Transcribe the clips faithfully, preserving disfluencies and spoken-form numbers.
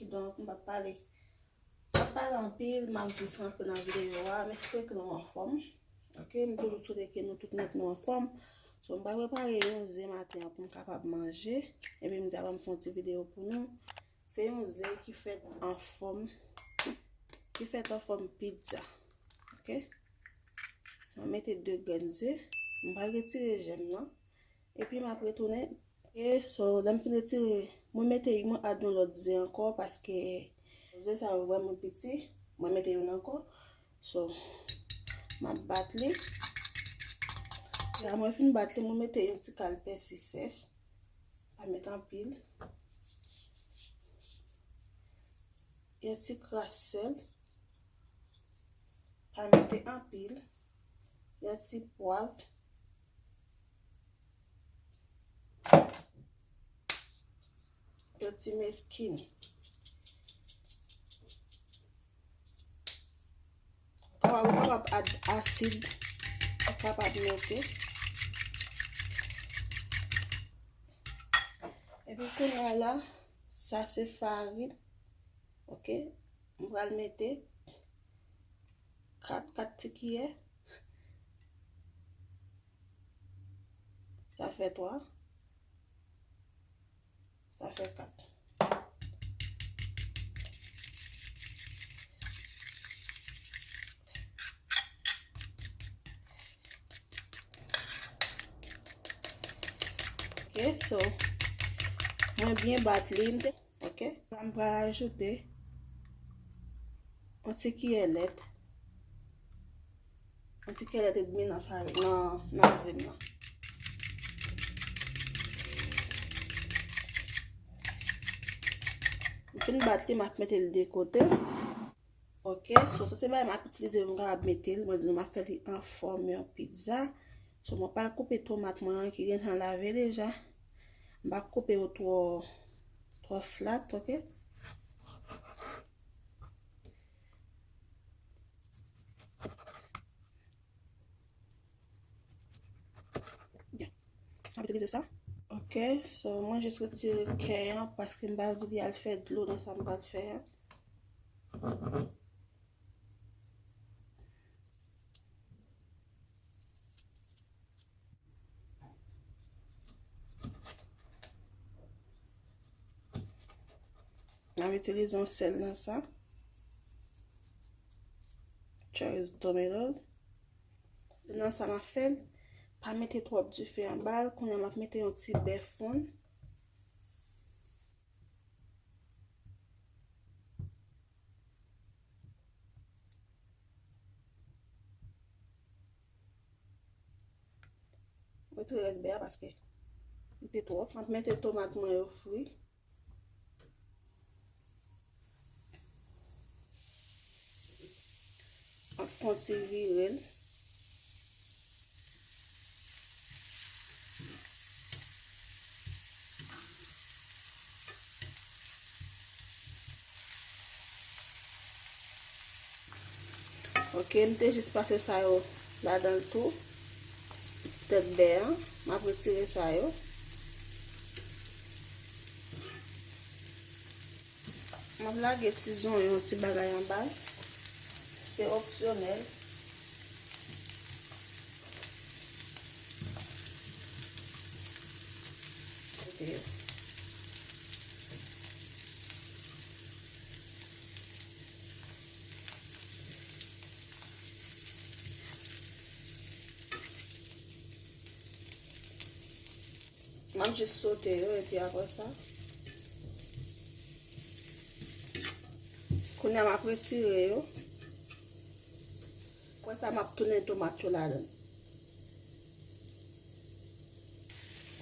Donk, m p ap pale. M p ap pale anpil, m ap jis rantre nan videyo a. M espere ke nou anfòm. Ok, m toujou swete ke nou tout nèt nou anfòm. So, m pral prepare yon ze maten an pou m kapab manje. Epi m di avan m fè yon ti videyo pou nou. Se yon ze ki fèt an fòm, ki fèt an fòm pizza. Ok? Mwen mete de grenn ze. M pral retire jèm nan. Epi m ap retounen. Ok, so, lè m fin retire, mwen mete, mwen add yon lòt ze ankò paske ze sa yo vrèman piti. Mwen mete youn ankò. So, m ap bat li. Lè mwen fin bat li, mwen mete yon ti kal pèsi sèch. Pa met anpil. Yon ti kras sèl. Pa mete anpil. Yon ti pwav. Yon ti meskini. Ou kapab, ou kapab add asid, ou kapab mete. Epi kounye a la, sa se farin. Ok, m pral mete kat, kat ti kiyè. Sa fè twa. Sa fè kat. Ok, so, mwen byen bat li. Ok, la m pral ajoute yon ti kiyè lèt. Yon ti kiyè lèt edmi nan farin, nan, nan ze m nan. M fin bat li, m ap mete l de kote. Ok, so sa se bagay m ap itilize pou m kapab mete l. Mwen di nou m ap fè li an fòm yon pizza. So mwen pral koupe tomat mwen an ki gentan lave deja. M pa koupe yo twò, twò flat, ok? Byen. M ap itilize sa. Ok, so mwen jis retire kè an paske m pa vle li al fè dlo nan sa m pral fè a. M ap itilize yon sèl nan sa. Cherry tomatoes. Nan sa m ap fè l. Pa mete twòp dife anba l. Kounye a m ap mete yon ti bè fonn. Retire rès bè a paske li te twòp. M ap mete tomat mwen yo fri. M ap fè yon ti vire l. Ok, m te jis pase sa yo ladan l tou. Tèt bè an, m ap retire sa yo. M ap lage ti zonyon, ti bagay anba l. Se opsyonèl. Ok. M ap jis sote yo, epi apre sa, kounye a m ap retire yo. Apre sa, m ap tounen tomat yo ladan.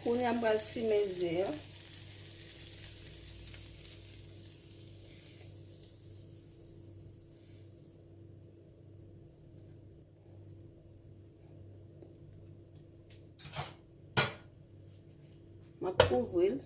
Kounye a, m pral simen ze a. M ap kouvri l.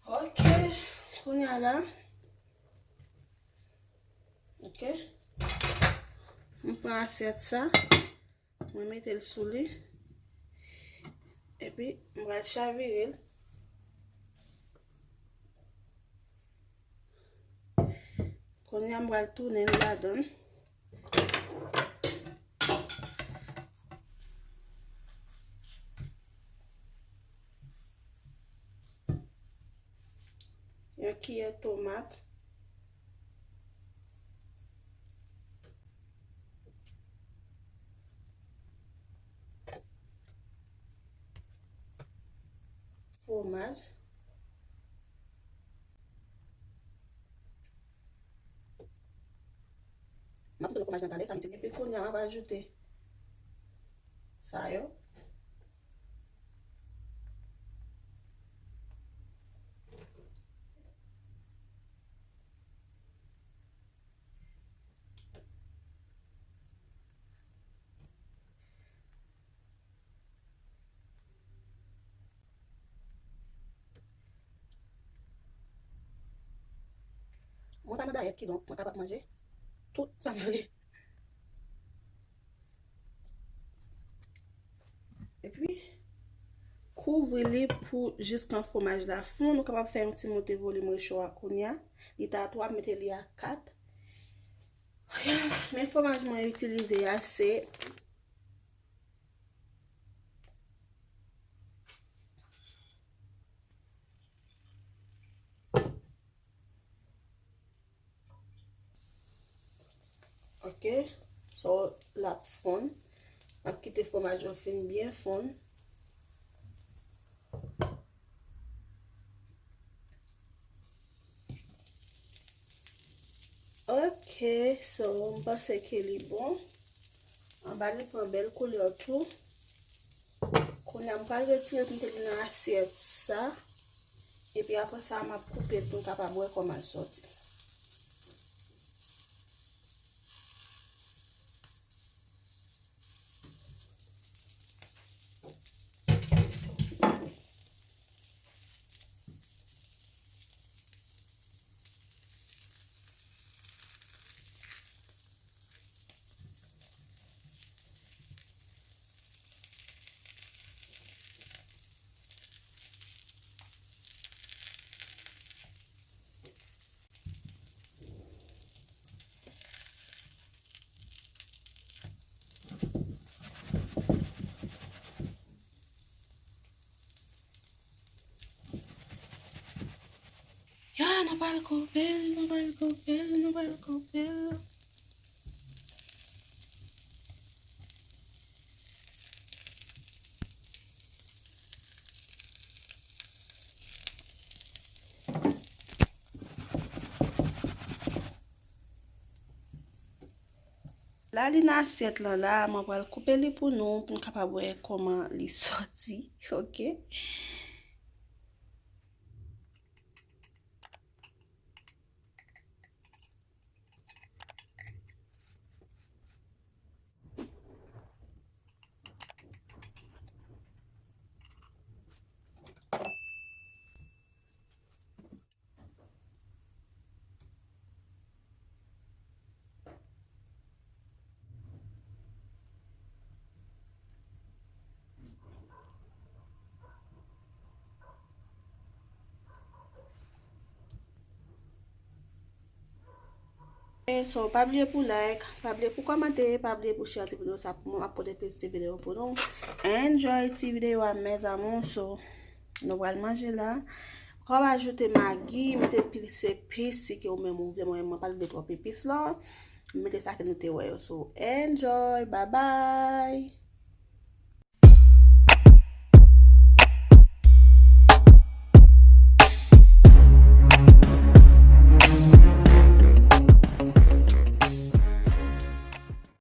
Ok, kounye a la. Ok. M pran asyèt sa. Mwen mete l sou li. Epi, m pral chavire l. Kounye a, m pral tounen l ladan l. Yon kiyè tomat. Fwomaj. M ap mete fwomaj nan talè sa, m itilize. Epi kounye a, m ap ajoute sa yo. Mwen pa nan dayèt, kidonk mwen kapab manje tout sa m vle. Epi, kouvri li pou jiskan fwomaj la fonn. Ou kapab fè yon ti monte volim recho a kounye a. Li ta twa, mete li a kat. Men fwomaj mwen itilize a se Ok, so l ap fonn. M ap kite fwomaj yo fin byen fonn. Ok, so m panse ke li bon. Anba li pran bèl koulè tou. Kounye a m pral retire l pou m mete li nan asyèt sa. Epi apre sa, m ap koupe l pou n kapab wè kòman l sòti. Ya, nou pral koupe l, nou pral koupe l, nou pral koupe l. La li nan asyèt lan la, mwen pral koupe li pou nou, pou n kapab wè kòman li sòti, ok? E so, pa bliye pou like, pa bliye pou kòmante, pa bliye pou share ti videyo sa pou mwen, m ap pote plis ti videyo pou nou. Enjoy ti videyo a, mes amours. So, nou pral manje la. Kòm ajoute magi, mete plis epis, si ke ou menm ou vle, mwen, mwen pa vle twòp epis la. Mete sa ke nou te wè yo. So, enjoy, bye bye.